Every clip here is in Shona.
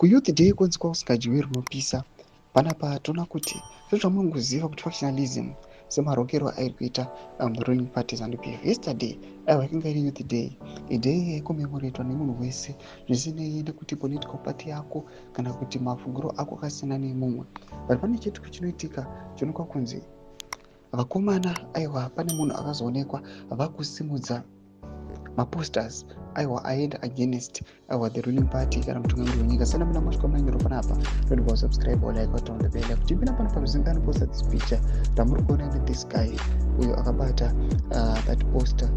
KuYouth Day kunzi kwakusingadyiwi rinopisa. Panapa toona kuti sezvamunongoziva kuti factionalism semarokero airi kuita ruling party ZANU PF. Yesterday, aiwa, yakanga iri Youth Day, iday yaicommemoratwa nemunhu wese, zvisinei nekuti political party yako kana kuti mafungiro ako akasiyana nemumwe. But pane chitiko chinoitika chinoonekwa kunzi vakomana, aiwa, pane munhu akazoonekwa vakusimudza maposters, aiwa, aenda against, aiwa, the ruling party kana mutungamiri wenyika. Sana mina masvika munanyoro panapa, don't subscribe or like or turn the bell kuti ipinda pano pamuzingano. Posta this picture ramuri kuona ine this guy uyo akabata that poster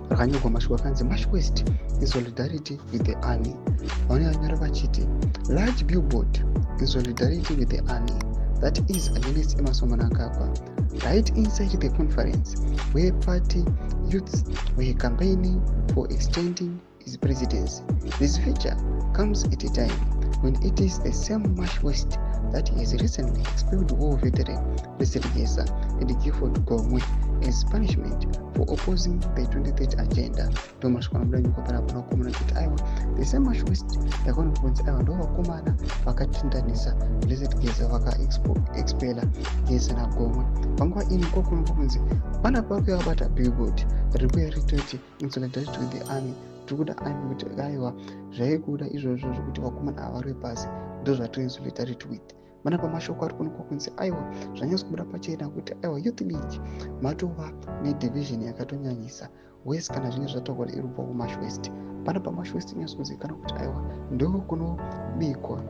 rakanyorwa mashoko akanzi "Mash West in solidarity with the army". Vane vanyora vachiti, "Large billboard in solidarity with the army, that is against Emmerson Mnangagwa, right inside the conference where party youths were campaigning for extending his presidency. This feature comes at a time when it is the same Mash West that has recently expelled war veteran Blessed Geza and Gifford Gomwe as punishment for opposing the 2030 agenda." Ndo mashoko anobuda nyika panapa nakomana kuti, aiwa, the same Mash West yakaonekwa kunzi, aiwa, ndo vakomana vakatindanisa Blessed Geza, vakaexpela Geza naGomwe. Panguva ino kokuonekwa kunzi pana pari yakabata billboard riri kuya ritoti "In solidarity with the army". Tiri kuda army kuti, aiwa, zvaikuda izvozvo zvokuti vakomana ava vari pasi, ndo zvatiri in solidarity with. Panapa mashoko ari kuonekwa kunzi, aiwa, zvanyatsa kubuda pachena kuti, aiwa, youth league matova nedivision yakatonyanyisa west kana zvinge zvataurwa iri kubva kuMash West. Panapa Mash West inyatsa kuzivikanwa kuti, aiwa, ndo kunobikwa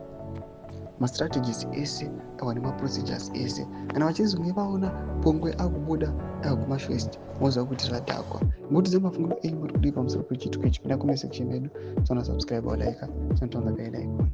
mastrategies ese, aiwa, nemaprocedures ese. Kana vachizonge vaona pongwe akubuda, aiwa, kuMash West, moziva kuti zvadhakwa. Ngoti dzemafungiro enyu muri kudii pamusoro pechiitiko ichi? Pinda comment section yedu, sona subscribe or like, sonotonga bell icon.